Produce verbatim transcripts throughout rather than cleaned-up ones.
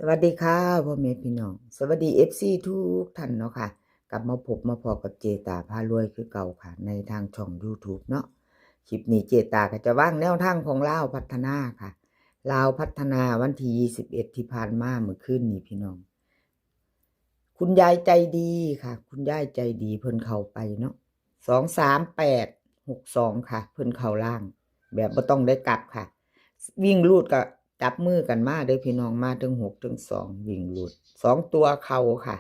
สวัสดีค่ะพ่อแม่พี่น้อง สวัสดี เอฟซี ทุกท่านเนาะค่ะ กลับมาพบมาพอกับเจตาพารวยคือเก่าค่ะ ในทางช่อง YouTube เนาะ คลิปนี้เจตาก็จะวางแนวทางของลาวพัฒนาค่ะ ลาวพัฒนาวันที่ยี่สิบเอ็ดที่ผ่านมาเมื่อคืนนี้พี่น้อง คุณยายใจดีค่ะ คุณยายใจดีเพิ่นเข้าไปเนาะ สองสามแปดหกสองค่ะ เพิ่นเข้าล่าง แบบบ่ต้องได้กลับค่ะ วิ่งรูดก็จับมือกันมาเด้อพี่น้อง มาถึงหกถึงสอง วิ่งรูด สองตัวเข้าค่ะ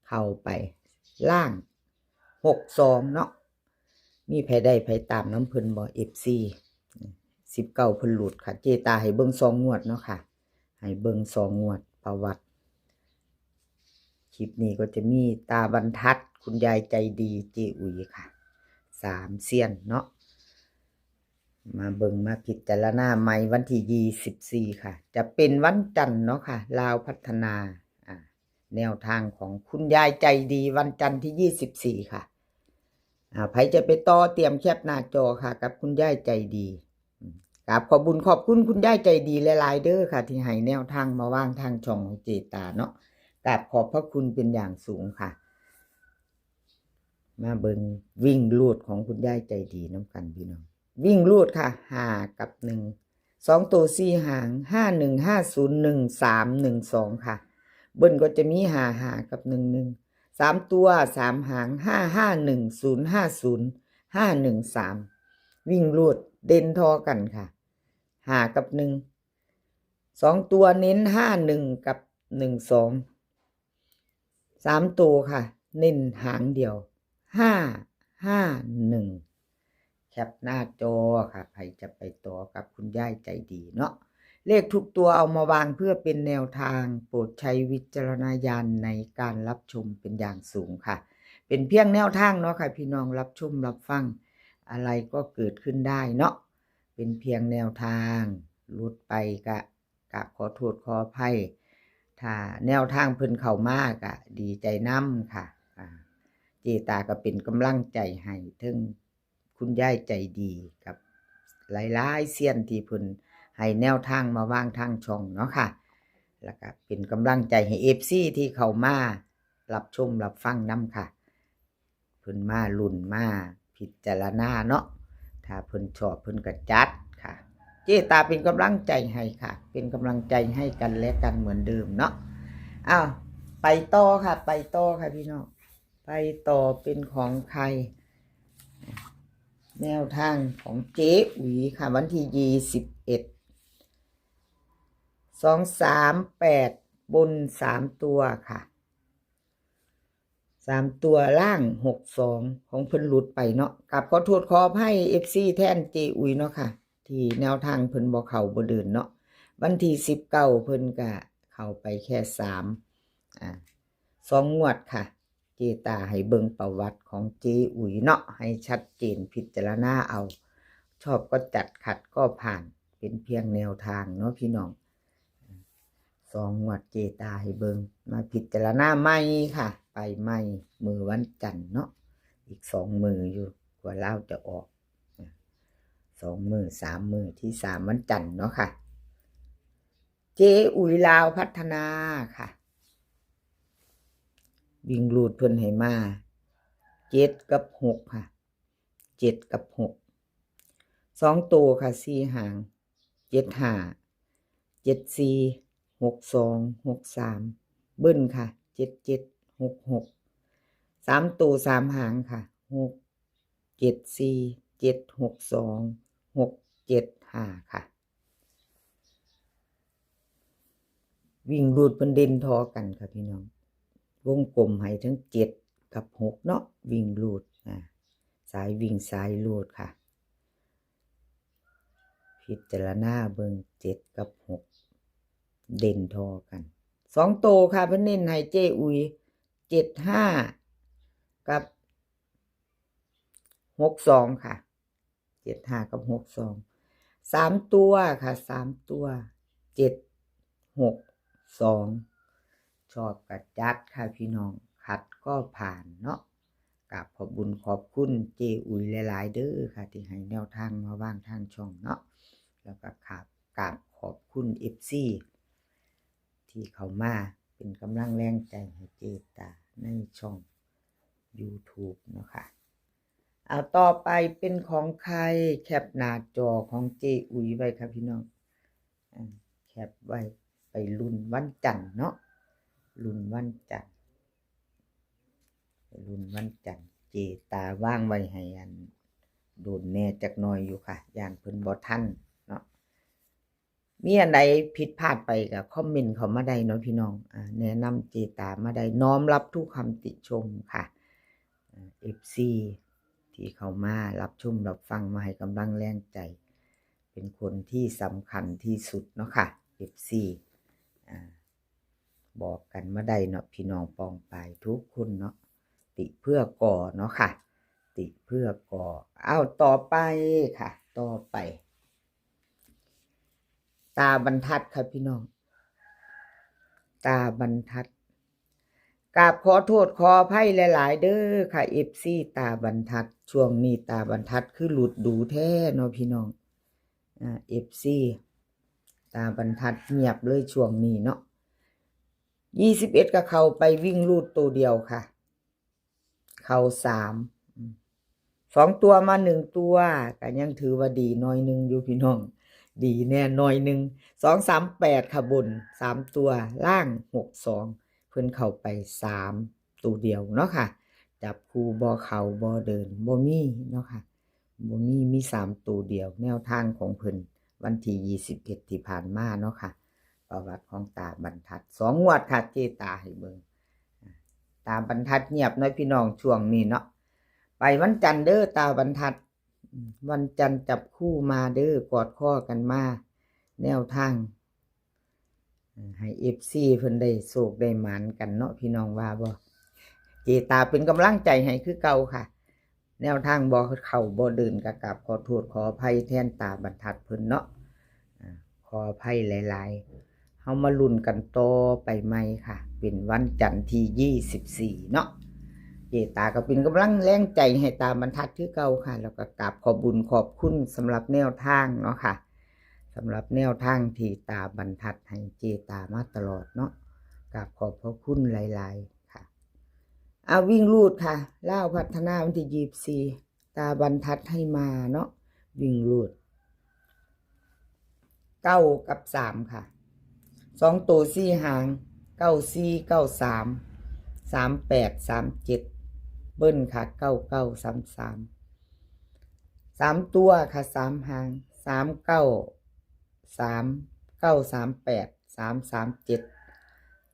เข้าไปล่าง หกสองเนาะ มีไผได้ไผตามนำเพิ่นบ่ เอฟซี สิบเก้าเพิ่นหลุดค่ะ เจตาให้เบิ่งสองงวดเนาะค่ะ ให้เบิ่งสองงวดประวัติ คลิปนี้ก็จะมีตาบรรทัด คุณยายใจดี เจอุ๋ยค่ะ สามเซียนเนาะ มาเบิ่งมาพิจารณาใหม่วันที่ยี่สิบสี่ค่ะ จะเป็นวันจันทร์เนาะค่ะ ลาวพัฒนา อ่า แนวทางของคุณยายใจดีวันจันทร์ที่ยี่สิบสี่ค่ะ อ่า ไผจะไปต่อเตรียมแคปหน้าจอค่ะ กับคุณยายใจดี อืม กราบขอบบุญขอบคุณคุณยายใจดีหลายๆเด้อค่ะ ที่ให้แนวทางมาวางทางช่องของเจตาเนาะ กราบขอบพระคุณเป็นอย่างสูงค่ะ มาเบิ่งวิ่งรูดของคุณยายใจดีนำกันพี่น้อง วิ่งรูดค่ะ ห้ากับหนึ่ง สองตัวสี่หาง ห้าหนึ่ง ห้าศูนย์ หนึ่งสาม หนึ่งสองค่ะ เบิ้ลก็จะมี ห้าห้า กับ หนึ่งหนึ่ง สามตัวสามหาง ห้าห้าหนึ่ง ศูนย์ห้าศูนย์ ห้าหนึ่งสาม วิ่งรูดเด่นทอกันค่ะ ห้ากับหนึ่ง สองตัวเน้น ห้าหนึ่ง กับ หนึ่งสอง สามตัวค่ะ เน้นหางเดียว ห้าห้าหนึ่ง แคปหน้าจอค่ะ ไผจะไปต่อกับคุณยายใจดีเนาะ เลขทุกตัวเอามาวางเพื่อเป็นแนวทาง โปรดใช้วิจารณญาณในการรับชมเป็นอย่างสูงค่ะ เป็นเพียงแนวทางเนาะค่ะ พี่น้องรับชมรับฟัง อะไรก็เกิดขึ้นได้เนาะ เป็นเพียงแนวทาง หลุดไปก็ กราบขอโทษขออภัย ถ้าแนวทางเพิ่นเข้ามากะดีใจนำค่ะ อ่า เจตาก็เป็นกำลังใจให้เทิงคุณยายใจดีกับหลายๆเซียนที่เพิ่นให้แนวทางมาวางทางช่องเนาะค่ะ แล้วก็เป็นกำลังใจให้ เอฟซี ที่เข้ามารับชมรับฟังนำค่ะ เพิ่นมาลุ้นมาพิจารณาเนาะ ถ้าเพิ่นชอบเพิ่นก็จัดค่ะ เจตาเป็นกำลังใจให้ค่ะ เป็นกำลังใจให้กันและกันเหมือนเดิมเนาะ อ้าว ไปต่อค่ะ ไปต่อค่ะพี่น้อง ไปต่อเป็นของใคร แนวทางของเจ๊อุ๋ยค่ะ วันที่ยี่สิบเอ็ด สองสามแปด บนสามตัวค่ะ สามตัวล่าง หกสอง ของเพิ่นหลุดไปเนาะ กราบขอโทษขออภัย เอฟซี แทนเจ๊อุ๋ยเนาะค่ะ ที่แนวทางเพิ่นบ่เข้าบ่เดินเนาะ วันที่สิบเก้าเพิ่นก็เข้าไปแค่สาม อ่า สองงวดค่ะ เจตาให้เบิ่งประวัติของเจ๊อุ๋ยเนาะ ให้ชัดเจนพิจารณาเอา ชอบก็จัด ขัดก็ผ่าน เป็นเพียงแนวทางเนาะพี่น้อง สองงวดเจตาให้เบิ่ง มาพิจารณาใหม่ค่ะ ไปใหม่มื้อวันจันทร์เนาะ อีกสองมื้ออยู่ กว่าลาวจะออก สองมื้อ สามมื้อ ที่สามวันจันทร์เนาะค่ะ เจ๊อุ๋ยลาวพัฒนาค่ะ วิ่งรูดเพิ่นให้มา เจ็ดกับหกค่ะ เจ็ดกับหก สองตัวค่ะ สี่หาง เจ็ดห้า เจ็ดสี่ หกสอง หกสาม เบิ้ลค่ะ เจ็ดเจ็ด หกหก สามตัวสามหางค่ะ หกเจ็ดสี่ เจ็ดหกสอง หกเจ็ดห้าค่ะ วิ่งรูดเพิ่นเด่นทอกันค่ะพี่น้อง วงกลมให้ทั้งเจ็ดกับหกเนาะ วิ่งรูด อ่า สายวิ่งสายรูดค่ะ พิจารณาเบิ่ง เจ็ดกับหก เด่นทอกัน สองตัวค่ะ เพิ่นเน้นให้เจ๊อุ๋ย เจ็ดห้า กับ หกสองค่ะ เจ็ดห้า กับ หกสอง สามตัวค่ะ สามตัว เจ็ดหกสอง ชอบก็จัดค่ะพี่น้อง ขัดก็ผ่านเนาะ กราบขอบบุญขอบคุณเจ๊อุ๋ยหลายๆเด้อค่ะ ที่ให้แนวทางมาวางทางช่องเนาะ แล้วก็กราบ กราบขอบคุณ เอฟซี ที่ ที่เข้ามาเป็นกำลังแรงใจให้เจตาในช่อง YouTube เนาะค่ะ เอาต่อไปเป็นของใคร แคปหน้าจอของเจอุ๋ยไว้ครับพี่น้อง อ่า แคปไว้ ไปลุ้นวันจันทร์เนาะ ลุ้นวันจันทร์ ไปลุ้นวันจันทร์ เจตาวางไว้ให้อันโดนแน่จักหน่อยอยู่ค่ะ ย่านเพิ่นบ่ทันเนาะ มีอันใดผิดพลาดไปก็คอมเมนต์เข้ามาได้เนาะพี่น้อง อ่า แนะนำเจตามาได้ น้อมรับทุกคำติชมค่ะ อ่า เอฟซี ที่เข้ามารับชมรับฟัง มาให้กำลังแรงใจ เป็นคนที่สำคัญที่สุดเนาะค่ะ เอฟซี อ่า บอกกันมาได้เนาะพี่น้องปองปายทุกคนเนาะ ติเพื่อก่อเนาะค่ะ ติเพื่อก่อ เอาต่อไปค่ะ ต่อไป ตาบรรทัดค่ะพี่น้อง ตาบรรทัด กราบขอโทษขออภัยหลายๆเด้อค่ะ เอฟซี ตาบรรทัด ช่วงนี้ตาบรรทัดคือหลุดดูแท้เนาะพี่น้อง อ่า เอฟซี ตาบรรทัดเงียบเลยช่วงนี้เนาะ ยี่สิบเอ็ดก็เข้าไปวิ่งรูดตัวเดียวค่ะ เข้าสาม อืม สองตัวมาหนึ่งตัว ก็ยังถือว่าดีหน่อยหนึ่งอยู่พี่น้อง ดีแน่หน่อยหนึ่ง สองสามแปดค่ะบน สามตัว ล่างหกสอง เพิ่นเข้าไปสามตัวเดียวเนาะค่ะ จับคู่บ่เข้าบ่เดิน บ่มีเนาะค่ะ บ่มี มีสามตัวเดียว แนวทางของเพิ่นวันที่ยี่สิบเอ็ดที่ผ่านมาเนาะค่ะ ประวัติของตาบรรทัด สองงวดค่ะ เจตาให้เบิ่ง ตาบรรทัดเงียบเนาะพี่น้องช่วงนี้เนาะ ไปวันจันทร์เด้อตาบรรทัด อืม วันจันทร์จับคู่มาเด้อ กอดข้อกันมา แนวทาง อืม ให้ เอฟซี เพิ่นได้โชคได้หมานกันเนาะพี่น้องว่าบ่ เจตาเป็นกำลังใจให้คือเก่าค่ะ แนวทางบ่เข้าบ่เดินก็กราบขอโทษขออภัยแทนตาบรรทัดเพิ่นเนาะ อ่า ขออภัยหลายๆ เฮามาลุ้นกันต่อไปใหม่ค่ะ เป็นวันจันทร์ที่ยี่สิบสี่เนาะ เจตาก็เป็นกำลังแรงใจให้ตาบรรทัดคือเก่าค่ะ แล้วก็กราบขอบบุญขอบคุณสำหรับแนวทางเนาะค่ะ สำหรับแนวทางที่ตาบรรทัดให้เจตามาตลอดเนาะ กราบขอบพระคุณหลายๆค่ะ อ่ะ วิ่งรูดค่ะ ลาวพัฒนาวันที่ยี่สิบสี่ ตาบรรทัดให้มาเนาะ วิ่งรูด เก้ากับสามค่ะ สองตัวสี่หาง เก้าสี่ เก้าสาม สามแปด สามเจ็ด เบิ้ลค่ะ เก้าเก้า สามสาม สามตัวค่ะ สามหาง สามเก้า สามเก้า สามแปด สามสามเจ็ด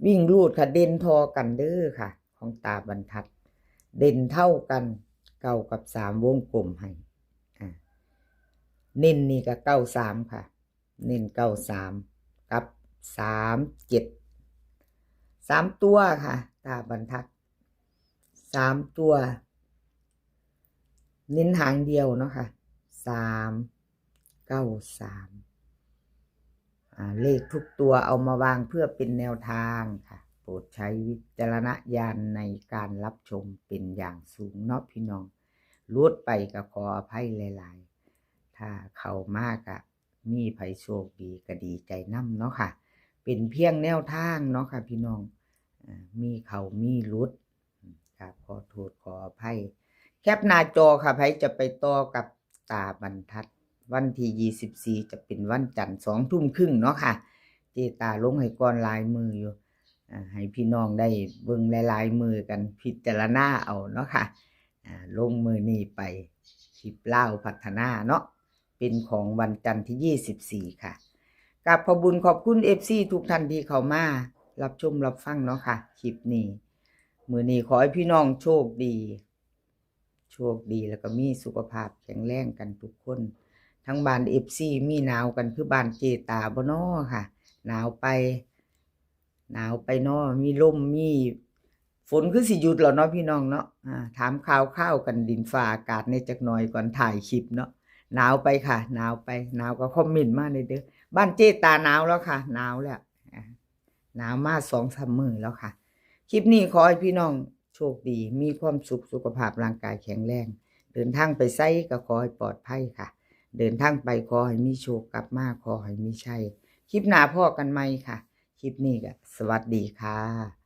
วิ่งรูดค่ะ เด่นทอกันเด้อค่ะ ของตาบรรทัด เด่นเท่ากัน เก้ากับสาม วงกลมให้ อ่า เน้นนี่ก็เก้าสามค่ะ เน้นเก้าสาม กับสามเจ็ด สามตัวค่ะ ตาบรรทัด สามตัว เน้นหางเดียวเนาะค่ะ สามเก้าสาม อ่า เลขทุกตัวเอามาวางเพื่อเป็นแนวทางค่ะ โปรดใช้วิจารณญาณในการรับชมเป็นอย่างสูงเนาะพี่น้อง หลุดไปก็ขออภัยหลายๆ ถ้าเข้ามาก็มีไผโชคดีก็ดีใจนำเนาะค่ะ เป็นเพียงแนวทางเนาะค่ะพี่น้อง อ่า มีเข้ามีหลุด อืม กราบขอโทษขออภัย แคปหน้าจอค่ะ ไผจะไปต่อกับตาบรรทัด วันที่ยี่สิบสี่จะเป็นวันจันทร์ สองทุ่มครึ่งเนาะค่ะ เจตาลงให้ก่อนหลายมื้ออยู่ อ่า ให้พี่น้องได้เบิ่งหลายๆมื้อกัน พิจารณาเอาเนาะค่ะ อ่า ลงมื้อนี้ไป คลิปลาวพัฒนาเนาะ เป็นของวันจันทร์ที่ยี่สิบสี่ค่ะ กราบขอบบุญขอบคุณ เอฟซี ทุกท่านที่เข้ามารับชมรับฟังเนาะค่ะ คลิปนี้ มื้อนี้ขอให้พี่น้องโชคดี โชคดีแล้วก็มีสุขภาพแข็งแรงกันทุกคน ทั้งบ้าน เอฟซี มีหนาวกันคือบ้านเจตาบ่น้อค่ะ หนาวไป หนาวไปน้อ มีลม มีฝนคือสิหยุดแล้วเนาะพี่น้องเนาะ อ่า ถามข่าวคราวกันดินฟ้าอากาศแหน่จักหน่อยก่อนถ่ายคลิปเนาะ หนาวไปค่ะ หนาวไป หนาวก็คอมเมนต์มาเลยเด้อ บ้านเจตาหนาวแล้วค่ะ หนาวแล้ว อ่า หนาวมาสองสามมื้อแล้วค่ะ คลิปนี้ขอให้พี่น้องโชคดี มีความสุข สุขภาพร่างกายแข็งแรง เดินทางไปไสก็ขอให้ปลอดภัยค่ะ เดินทางไปขอให้มีโชค กลับมาขอให้มีชัย คลิปหน้าพ้อกันใหม่ค่ะ คลิปนี้ก็สวัสดีค่ะ